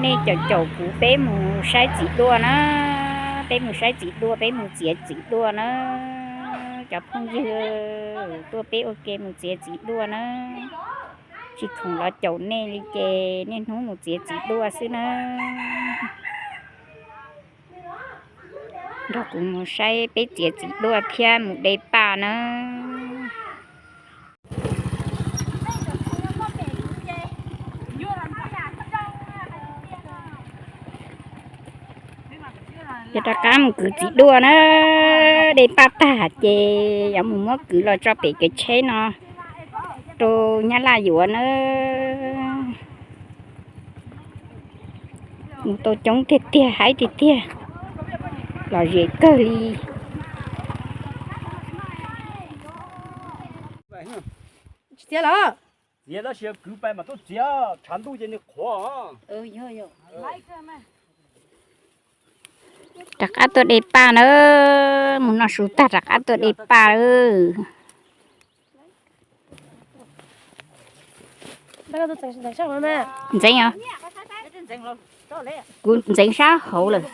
Nej caum caum kuv peb mus saib txiv duaj na, peb mus saib txiv duaj, peb mus txiav txiv duaj na. Cov phooj ywg, tuaj peb ua ke mus txiav txiv duaj na. Tsis khoom los caum nej li ces niaj hnub mus txiav txiv duaj xwb na. Nrog kuv mus saib peb txiav txiv duaj thiab mus de paj na. Ces rov qab mus kwv txiv duaj na, de paj tag ces yuav mus muab kwv los tso pem kev tsheb no rau Nyab Laj yuav na. Mus tau coob tiag tiag, haib tiag tiag, lom zem kawg li. Txiav los? Txiav tab sis kwv pais mas tuaj txiav, tshav ntuj ces nws qhuav. Rov qab tuaj de paj na, mus noj su tag rov qab tuaj de paj. Ntxeev os, kuv ntxeev sab hauv lawm.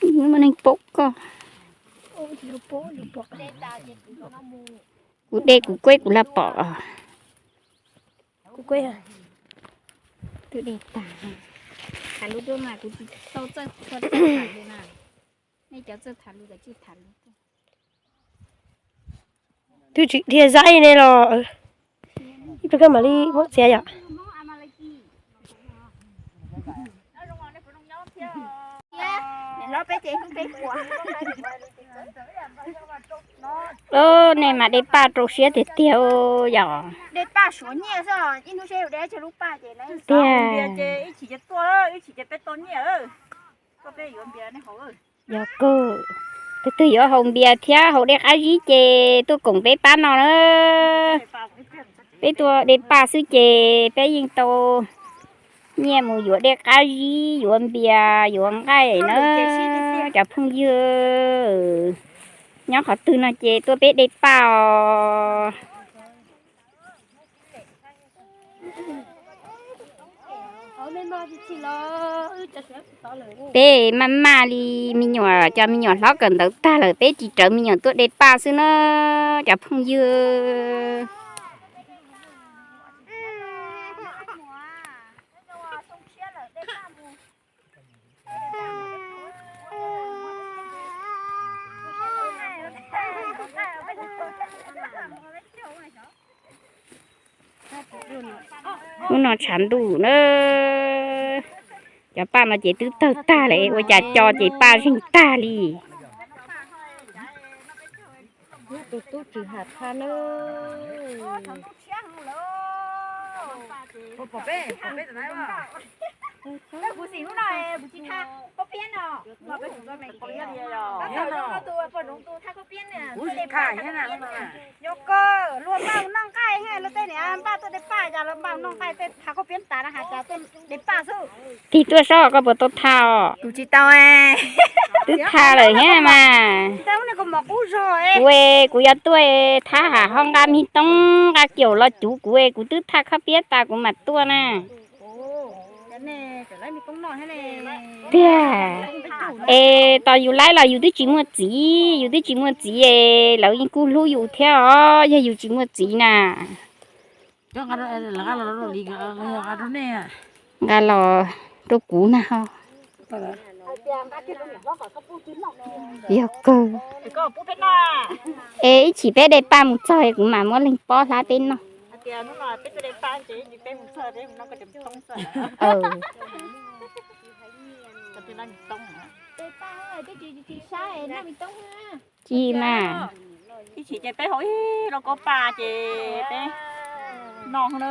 Muaj neeg paub koj. Kuv de kuv kueb kuv los pom. Twb de tag, tham lus dua mas kuv tsis tau txawj tham lus na. Nej cov txawj tham lus los tsis tham lus. Twb tsis dhia zaib ne los, ib pliag koj mam li muab txiav yom. Nej mas de paj rau siab tiag tiag yom. Tiag. Yog kawg, tus twg yuav haus npias thiab haus dej qab zib ces tuaj koom peb pab no na. Peb tuaj de paj xwb ces peb yeej tau nyiaj mus yuav dej qab zib, yuav npias, yuav nqaij na. Cov phooj ywg nyob qhov twg no ces tuaj peb de paj os. Peb maj maj li, me nyuam, cov me nyuam hlob kawm ntawv tag lawm, peb tsis rawv me nyuam tuaj de paj xwb na, cov phooj ywg. Hnub no tshav ntuj na, cov paj no ces twb tawg tag lawm, ua cas co ces paj zeeg tag li. Tus tub tsis ham tha na. Kuv tsis tham thiab na. Luag npaj noj nqaij, luag tej niam npaj tuaj de paj, cas luag npaj noj nqaij tej thav khaub piab tas na has cas tuaj de paj xwb. Tig tuaj saib koj puas tau tha os. Kuv tsis tau. Twb tha lawm thiab mas. Kuv, kuv yuav tuaj thab ham ho nqa me toob nqa kiaum los cuv kuv, kuv twb tha khaub piab tas kuv mam tuaj na. Tiag, es tos yus laib los yus twb tsis muaj txiv, yus twb tsis muaj txiv es lawv yeej kuj hlub yus thiab os, yog yus tsis muaj txiv na. Nqa los rau kuv na ho. Yog kawg. Es ib chim peb de paj mus txog kuv mam muab leeg pob hlab peb noj. Tsis mas. Ib chim ces peb haus ib lauj kaub paj ces peb noj na.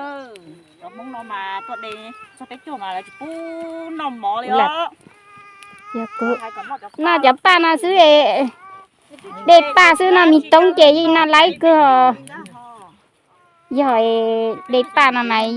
Cov Hmoob no mas tuaj de txog peb caug mas lawv tsis pub noj mov li os. Noj cov paj no xwb, de paj xwb noj me toob ces yeej noj laib kawg. Yog de paj no mas.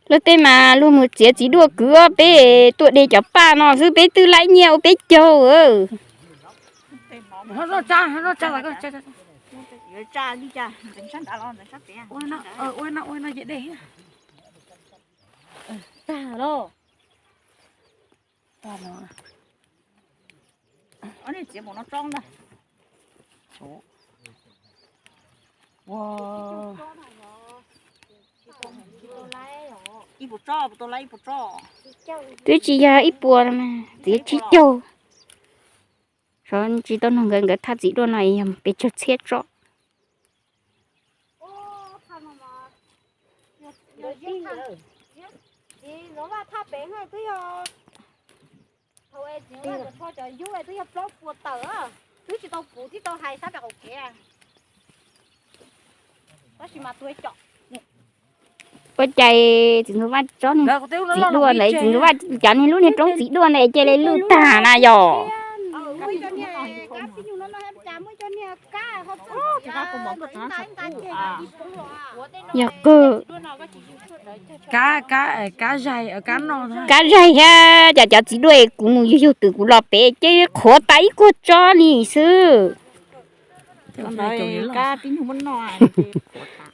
Lub teb mas luag mus txiav txiv duaj kwv, peb tuaj de cov paj no xwb peb twb laib nyiaj ua peb caug. Twb tsis yog ib puas mas txiav tsib caug. Xyov tsis tau nug nkawd, nkawd thaj txiv duaj no yog pes tsawg txhiab tso. Ua cas txiv Ntxoov Vaj tsob niag txiv duaj ntawd, txiv Ntxoov Vaj cov niag lub niag roob txiv duaj ntawd cia li luj tag na yom? Yog kawg. Kab zaig thiab cas cov txiv duaj kuv mus yug yug twm kuv los pem ces qhuav tas ib kuag tsob li xwb.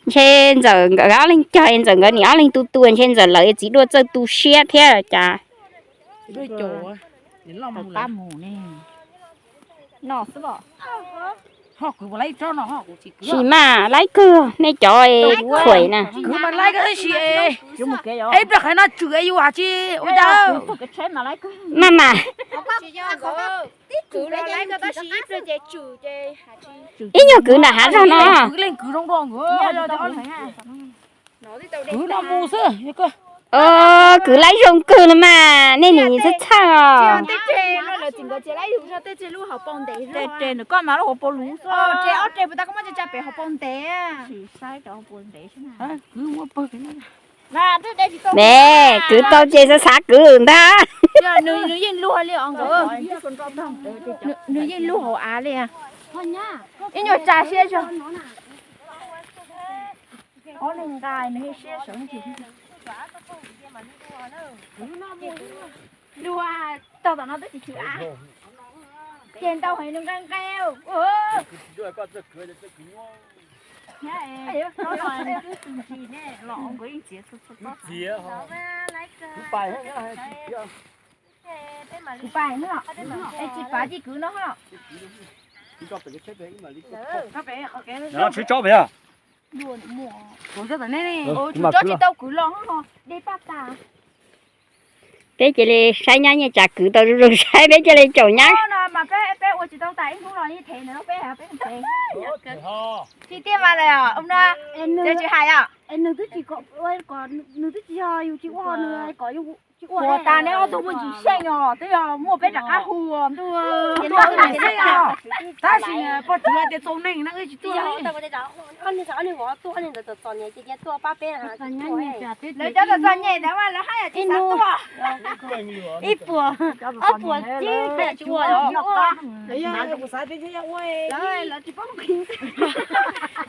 Ntshe Ntxawm nkawd ob leeg cog, Ntxawm nkawd niam ob leeg tu tu, ntshe Ntxawm lawv txiv duaj txawj tu siab thiab cas. Sim mas laib kawg nej cov khuaim na. Ib pliag qhov no tswm yus hais tsis ua cas. Maj mam. Ib nyuag kwv nram hav zog no. Kwv laib zoo kawg no mas nej nim txhawj txhawj os. Ne, kwv tau ces xav xav kwv ntag. Nws yeej lug li, nws yeej lug hauv av li. Ib nyuag tsa siab zog. Ob leeg nqa nws siab sawv ntsis. Luag tog tom no twb tsis chwv av. Ces ntau heev nws nqa nqe. Kuv pais no, es tsis pav ces kwv no ho. Tswv tsob pem. Tswv tsob tsis tau kwv los ho, dej paj tas. Peb cia li saib nyab nyiaj tsa kwv tau zoo zoo saib peb cia li caum nyab. Tsis tiag mas lawm, nws twb tsis hais os. Nws twb tsis, nws twb tsis yog yus tsis ua, nws kom yus tsis ua tas, neb ob tug muaj ntsis seej os, twb yog muaj peb rov qab hu ntuj. Tab sis pog tsuv tias txaus neeg na, wb tsis tuaj. Lawv cov txom txom nyem ntawd mas lawv haj yam tsis xav tuaj. Ib puas, ob puas tib haj yam tsis ua.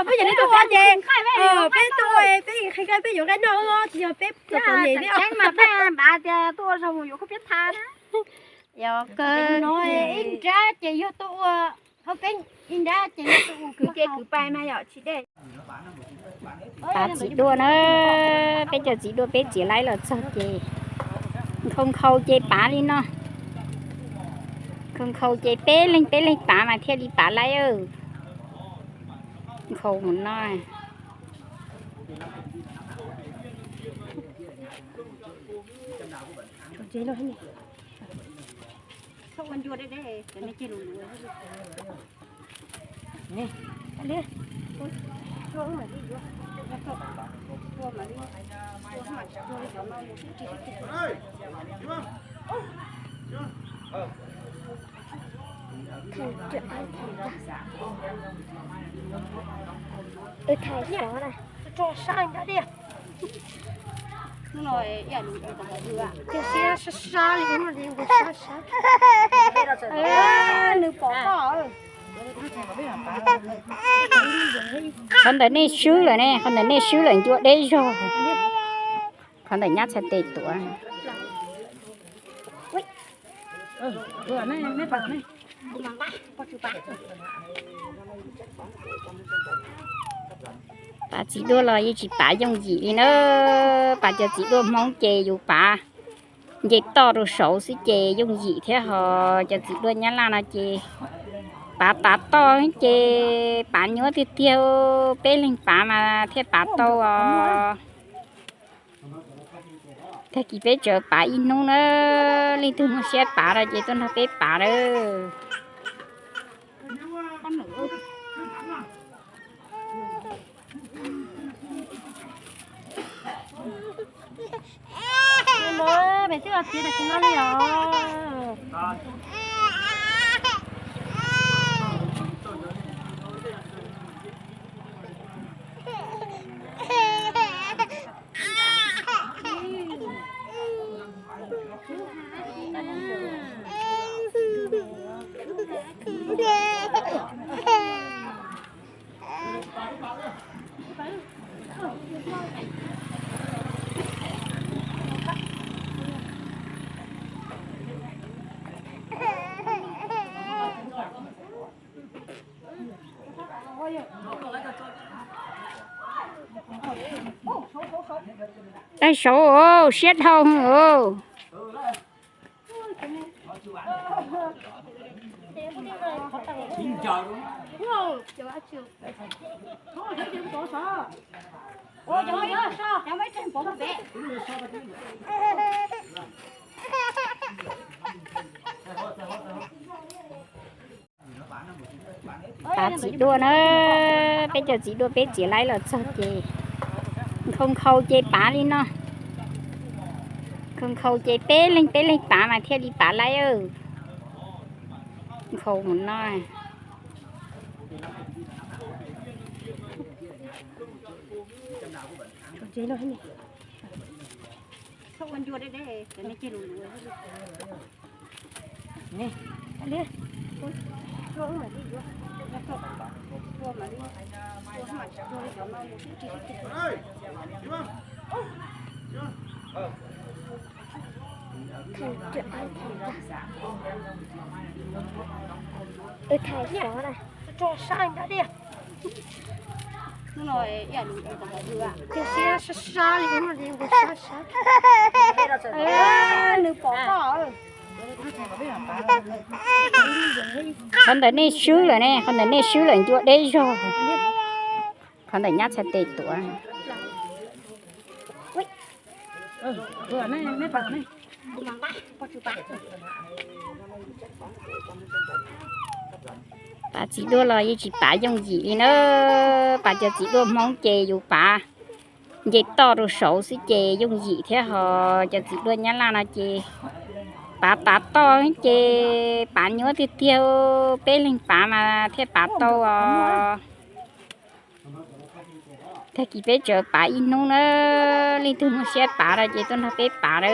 Peb yog li tuaj ua ces peb tuaj ua peb qhia peb yuav nqaij noj, tsis yog peb txom txom nyem thiab. Mas peb npav tias tuaj ua zog mus yuav khaub piab tha. Ib nrab ces yog tuaj ua, peb ib nrab ces yog tuaj ua kwv ces kwv pais mas yom tsis dej. Pav txiv duaj na, peb cov txiv duaj peb txiav laib los txog ces nkhaus nkhaus ces pav li no. Nkhaus nkhaus ces peb leeg peb leeg pav mas thiaj li pav laib. Nkhaus mus no. Qhov ntawm nej swb lawm ne, qhov ntawm nej swb lawm ncua deb zog. Qhov ntawm nyab txhais tes tuav. Pav txiv duaj los yeej tsis pav yooj yim li na. Pav cov txiv duaj Hmoob ces yus pav nce toj rau saud xwb ces yooj yim thiab, ho cov txiv duaj Nyab Laj no ces pav tav toj ces pav nyuaj tiag tiag, peb leeg pav mas thiaj pav tau os. Tag kis peb tseem pav ib hnub na, leej twg muaj siab pav no ces tuaj nrog peb pav na. Dai saud, siab dhau os. Pav txiv duaj na, peb cov txiv duaj peb txiav laib los txog ces nkhaus nkhaus ces pav li no. Nkhaus nkhaus ces peb leeg peb leeg pav mas thiaj li pav laib. Nkhaus mus no. Qhov ntawm nej swb lawm ne, qhov ntawm nej swb lawm ncua deb zog. Qhov ntawm nyab txhais tes tuav. Pav txiv duaj los yeej tsis pav yooj yim li na. Pav cov txiv duaj Hmoob ces yus pav nce toj rau saud xwb ces yooj yim thiab, ho cov txiv duaj Nyab Laj no ces pav tav toj ces pav nyuaj tiag tiag, peb leeg pav mas thiaj pav tau os. Tag kis peb tseem pav ib hnub na, leej twg muaj siab pav no ces tuaj nrog peb pav na.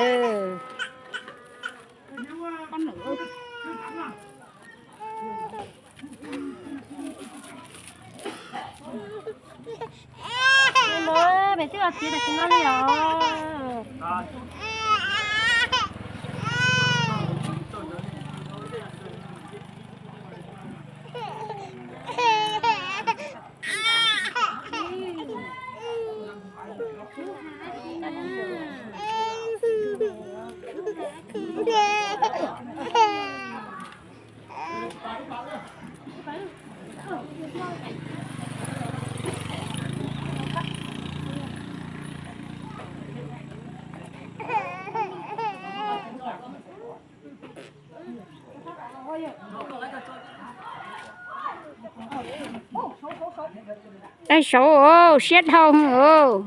Dai saud, siab dhau os.